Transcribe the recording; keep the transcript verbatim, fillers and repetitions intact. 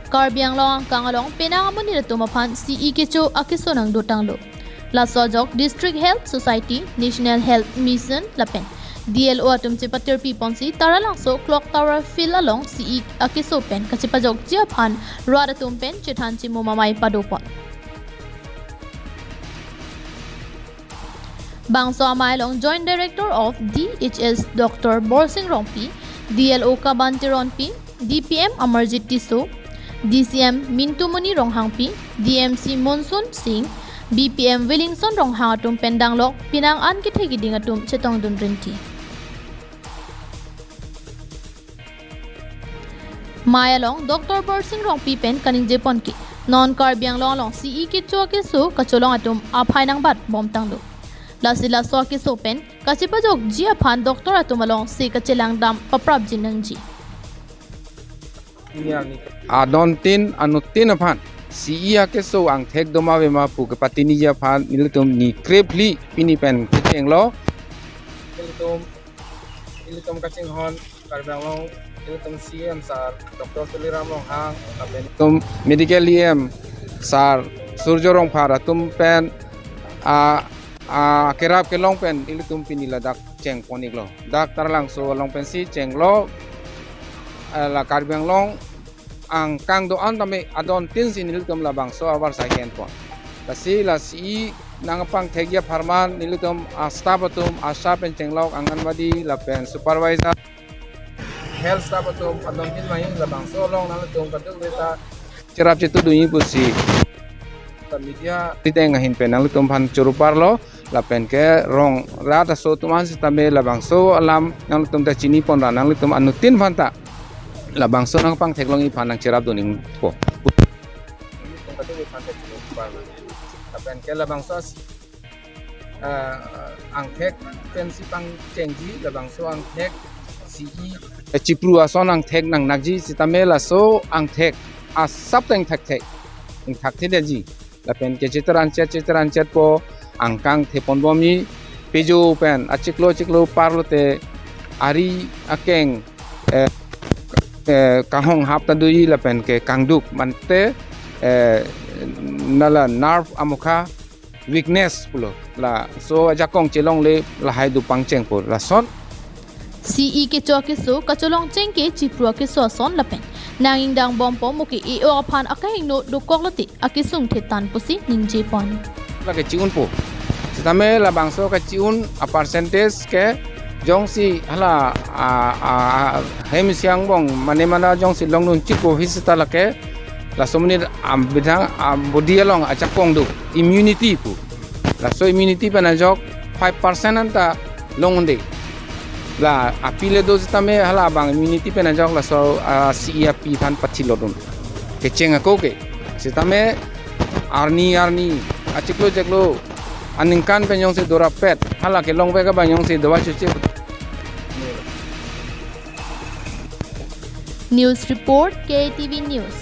Karbi Anglong angkang along penang amonit atum aphan C E kecho akeso nangdotanglo. Laso ajok District Health Society, National Health Mission lapen D L O atum chepatirpi ponsi Taralangso Clock Tower Field along C E akeso pen kachepajokji aphan rat atum pen chethan chimum amei padopon. Bangso amei along Joint Director of D H S Doctor Borsing Rongpi, D L O Kaban Teronpi, D P M Amarjit Tisso, D C M Mintumoni Ronghangpi, D M C Monsoon Singh, B P M Williamson Ronghang atum pen danglok penang an kethe keding atum chetongdun rinti. Mei along Doctor Borsing Rongpi pen kaningje pon ke non Karbi Anglong along C E kecho akeso kacholong atum aphai nangbat bomtanglo. Lasi laso akeso pen kachepajokji aphan doctor atum alongsi kachelang dam paprapji nangji. Adon tin anut tin aphan C E akeso angthek doma vema pu kepatiniji aphan nelitum ni krephli pini pen kechenglo. Nelitum, nelitum kachinghon Karbi Anglong, nelitum C E M sir Doctor Tuliram Ronghang, lapen nelitum Medical E M sir Surjo Rongphar atum pen a, a kerap kelong pen nelitum pini ladak cheng pon-iklo. Dak Taralangso along pensi chenglo, eh, la Karbi Anglong angkang do-an tame adon tin si nelitum labangso abar sai ken pon. Lasi la C E nangpangthekji apharman nelitum a staff atum, ASHA pen chenglok, Anganwadi lapen supervisor, health staff atum adon tin mahin labangso along nangtum kaduk reta cherap chetu dunji pusi ta media riteng ahin pen nangtum aphan choro parlo. Lapen ke rong rat aso atum an sitame labangso alam nangtum ta chini pon ra nangtum anut tin aphan ta labangso nangpangtheklongji aphan nangcherap dun-ikpo. Lapen ke labangso as-, eh, angthek pensi pangchengji, labangso angthek C E. Eh, chipru ason angthek nangnakji sitame laso angthek asap ta ingthakthek, ingthakthedetji. Lapen ke cheteran chet, cheteran chetpo angkang thepon bomji, pejo pen achiklo achiklo parlote ari akeng, eh, eh, kanghong hap ta doji lapen ke kangduk mate, eh, nala nerve amokha weakness pulo. Laso ajakong chelongle lahai do pangcheng pu lason. C E kecho akeso kacholong cheng ke chipru akeso ason lapen nang ingdang bompo mo ke E O aphan akahingno dokok lote akesung thetan pusi ningje pon. Lake chi-unpo. Sitame labangso kachi-un a percentage ke jongsi hala a, a, a, hem isi angbong mane mana jongsi longdun chikpo hi sita lake laso monit abidang a body along ajakong do immunity pu. Laso immunity pen ajok five percent anta long un-e. La api le do sitame hala abang immunity pen ajok laso, ah, C E api aphan pathilot un. Kecheng ako ke. Sitame arni arni achiklo chiklo aningkan pen jongsi dorapet hala kelongvek abang jongsi dawai choche. News report, K T V News.